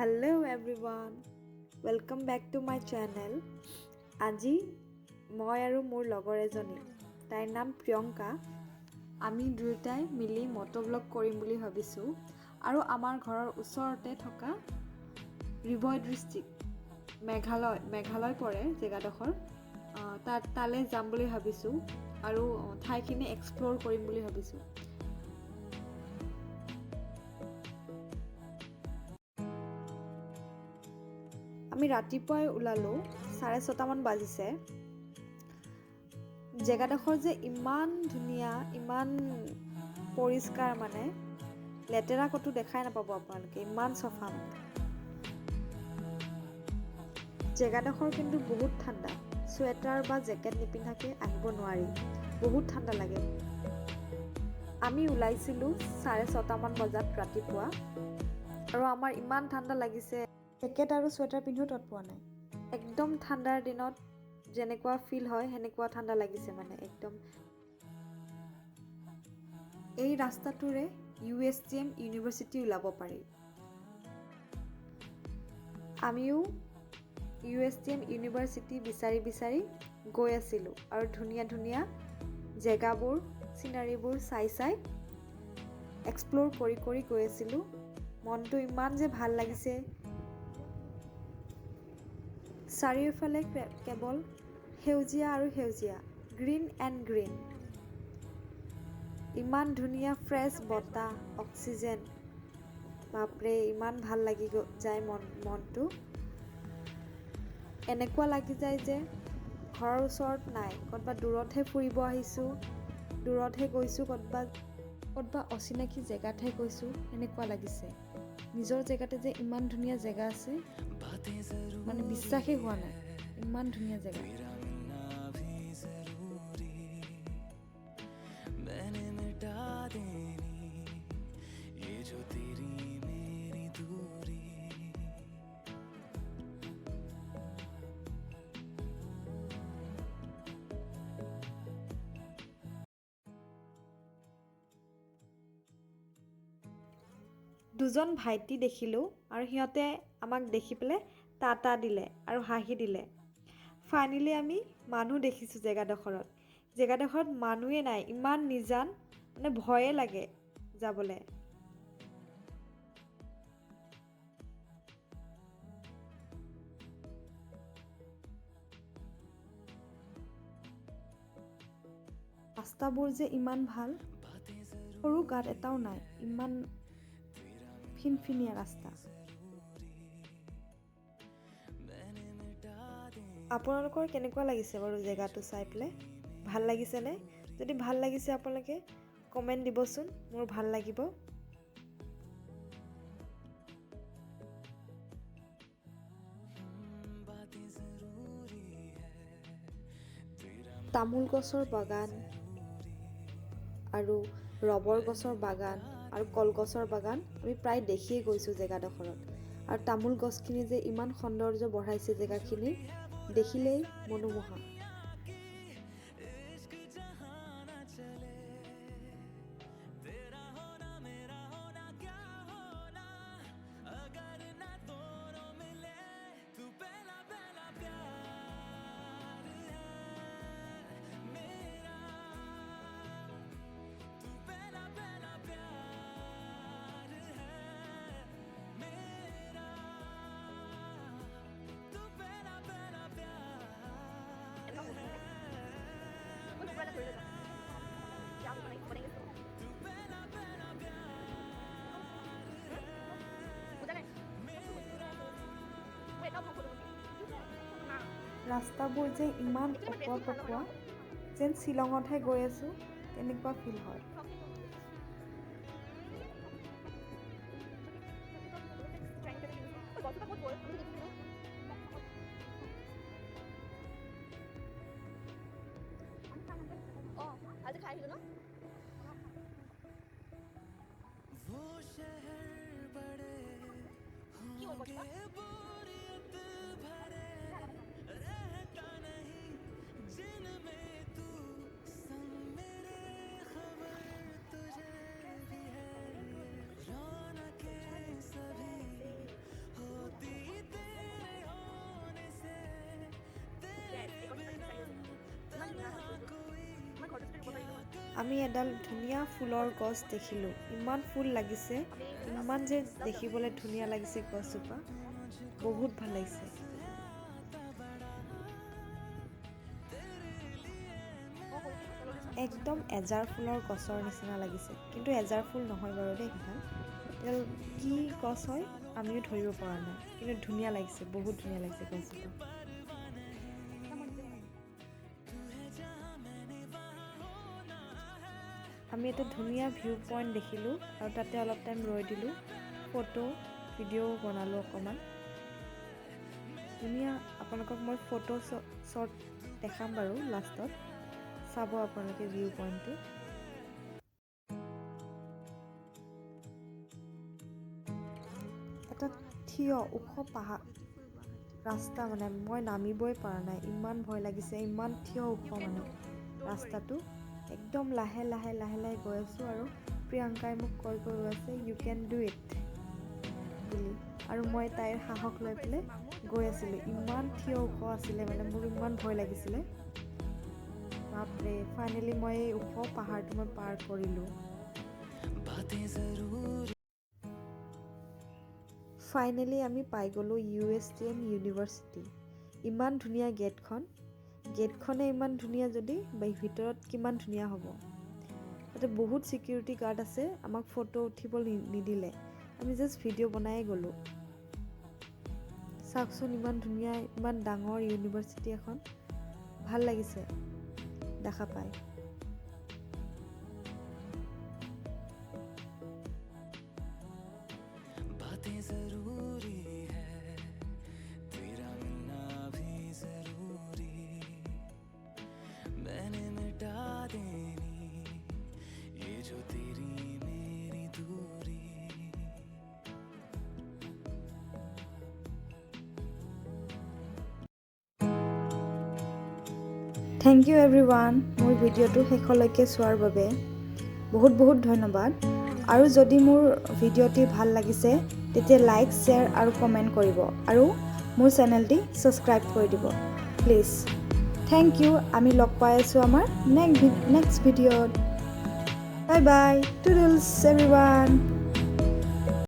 Hello everyone, welcome back to my channel. আজি মই আৰু মোৰ লগৰ এজনী, তাইৰ নাম প্ৰিয়ংকা, আমি দুয়োটাই মিলি মটো ব্লগ কৰিম বুলি ভাবিছোঁ আৰু আমাৰ ঘৰৰ ওচৰতে থকা ৰিবই ডিষ্ট্ৰিক্ট, মেঘালয় পৰে জেগাডোখৰ, তালৈ যাম বুলি ভাবিছোঁ আৰু ঠাইখিনি এক্সপ্ল'ৰ কৰিম বুলি ভাবিছোঁ। আমি ৰাতিপুৱাই ওলালোঁ, 6:30মান বাজিছে। জেগাডোখৰ যে ইমান ধুনীয়া, ইমান পৰিষ্কাৰ, মানে লেতেৰা ক'তো দেখাই নাপাব আপোনালোকে, ইমান চফা। মানে জেগাডোখৰ কিন্তু বহুত ঠাণ্ডা, চুৱেটাৰ বা জেকেট নিপিন্ধাকৈ আহিব নোৱাৰি, বহুত ঠাণ্ডা লাগে। আমি ওলাইছিলোঁ 6:30মান বজাত ৰাতিপুৱা আৰু আমাৰ ইমান ঠাণ্ডা লাগিছে, জেকেট আৰু চুৱেটাৰ পিন্ধিও তত পোৱা নাই। একদম ঠাণ্ডাৰ দিনত যেনেকুৱা ফিল হয় সেনেকুৱা ঠাণ্ডা লাগিছে মানে একদম। এই ৰাস্তাটোৰে ইউএছটিএম ইউনিভাৰ্চিটি ওলাব পাৰি। আমিও ইউএছটিএম ইউনিভাৰ্চিটি বিচাৰি বিচাৰি গৈ আছিলোঁ আৰু ধুনীয়া ধুনীয়া জেগাবোৰ, চিনাৰীবোৰ চাই চাই এক্সপ্ল'ৰ কৰি কৰি গৈ আছিলোঁ। মনটো ইমান যে ভাল লাগিছে। চাৰিওফালে কেৱল সেউজীয়া আৰু সেউজীয়া, গ্ৰীণ এণ্ড গ্ৰীণ। ইমান ধুনীয়া ফ্ৰেছ বতাহ, অক্সিজেন, বাপৰে, ইমান ভাল লাগি যায় মনটো। এনেকুৱা লাগি যায় যে ঘৰৰ ওচৰত নাই, ক'ৰবাত দূৰতহে ফুৰিব আহিছোঁ, দূৰতহে গৈছোঁ, ক'ৰবাত অচিনাকি জেগাতহে গৈছোঁ, এনেকুৱা লাগিছে। নিজৰ জেগাতে যে ইমান ধুনীয়া জেগা আছে, মানে বিশ্বাসেই হোৱা নাই, ইমান ধুনীয়া জেগা। मैंने मिटा देनी ये जो तेरी मेरी दूरी। দুজন ভাইটি দেখিলোঁ আৰু সিহঁতে আমাক দেখি পেলাই টাটা দিলে আৰু হাঁহি দিলে। ফাইনেলি আমি মানুহ দেখিছোঁ জেগাডোখৰত। জেগাডোখৰত মানুহেই নাই, ইমান নিজান, মানে ভয়ে লাগে যাবলৈ। ৰাস্তাবোৰ যে ইমান ভাল, সৰু গাঁত এটাও নাই, ইমান ফিনফিনীয়া ৰাস্তা। আপোনালোকৰ কেনেকুৱা লাগিছে বাৰু জেগাটো চাই পেলাই? ভাল লাগিছেনে? যদি ভাল লাগিছে আপোনালোকে কমেণ্ট দিবচোন, মোৰ ভাল লাগিব। তামোল গছৰ বাগান আৰু ৰবৰ গছৰ বাগান আৰু কলগছৰ বাগান আমি প্ৰায় দেখিয়ে গৈছোঁ জেগাডোখৰত। আৰু তামোল গছখিনি যে ইমান সৌন্দৰ্য বঢ়াইছে জেগাখিনি, দেখিলেই মনোমোহা। इश्क जहां ना चले, तेरा होना मेरा होना क्या होना, अगर ना दोनों मिले। तू पहला पहला प्यार है मेरा, तू पहला पहला प्यार है मेरा, तू पहला पहला प्यार है मेरा, तू पहला पहला प्यार है मेरा। ৰাস্তাবোৰ যে ইমান অকোৱা পকোৱা, যেন শ্বিলঙতহে গৈ আছোঁ তেনেকুৱা ফিল হয়। আজি খাই আহিলো ন। वो शहर बड़े होंगे बोरियत भरे, रहता नहीं जिनमें तू संग मेरे, खबर तुझे भी है। रौनकें सभी हो আমি এডাল ধুনীয়া ফুলৰ গছ দেখিলোঁ। ইমান ফুল লাগিছে, ইমান যে দেখিবলৈ ধুনীয়া লাগিছে গছজোপা, বহুত ভাল লাগিছে। একদম এজাৰ ফুলৰ গছৰ নিচিনা লাগিছে, কিন্তু এজাৰ ফুল নহয় বাৰু দেই। সেইডাল এডাল কি গছ হয় আমিও ধৰিব পৰা নাই, কিন্তু ধুনীয়া লাগিছে, বহুত ধুনীয়া লাগিছে গছজোপা। আমি এটা ধুনীয়া ভিউ পইণ্ট দেখিলোঁ আৰু তাতে অলপ টাইম ৰৈ দিলোঁ, ফটো ভিডিঅ' বনালোঁ অকণমান। ধুনীয়া, আপোনালোকক মই ফটো শ্বট দেখাম বাৰু লাষ্টত, চাব আপোনালোকে ভিউ পইণ্টটো। এটা থিয় ওখ পাহাৰ ৰাস্তা, মানে মই নামিবই পৰা নাই, ইমান ভয় লাগিছে, ইমান থিয় ওখ মানে ৰাস্তাটো। একদম লাহে লাহে লাহে লাহে গৈ আছোঁ আৰু প্ৰিয়ংকাই মোক কৈ কৈ গৈ আছে you can do it বুলি, আৰু মই তাইৰ সাহস লৈ পেলাই গৈ আছিলোঁ। ইমান থিয় ওখ আছিলে, মানে মোৰ ইমান ভয় লাগিছিলে, বাপৰে। ফাইনেলি মই এই ওখ পাহাৰটো মই পাৰ কৰিলোঁ। ফাইনেলি আমি পাই গ'লোঁ USTM university. ইমান ধুনীয়া গেটখন, গেটখনে ইমান ধুনীয়া যদি ভিতৰত কিমান ধুনীয়া হ'ব। তাতে বহুত ছিকিউৰিটি গাৰ্ড আছে, আমাক ফটো উঠিব নিদিলে, আমি জাষ্ট ভিডিঅ' বনায়ে গ'লোঁ। চাওকচোন ইমান ধুনীয়া, ইমান ডাঙৰ ইউনিভাৰ্চিটি এখন, ভাল লাগিছে দেখা পাই। बातें जरूरी है, तेरा मिलना भी जरूरी, मैंने मिटा देनी ये जो तेरी मेरी दूरी। Thank you everyone, মোৰ ভিডিঅ'টো শেষলৈকে চোৱাৰ বাবে বহুত বহুত ধন্যবাদ। আৰু যদি মোৰ ভিডিঅ'টি ভাল লাগিছে তেতিয়া লাইক, শ্বেয়াৰ আৰু কমেণ্ট কৰিব আৰু মোৰ চেনেলটি ছাবস্ক্ৰাইব কৰি দিব প্লিজ। Thank you. আমি লগ পাই আছোঁ আমাৰ নেক্সট ভিডিঅ'ত। Bye bye, toodles everyone.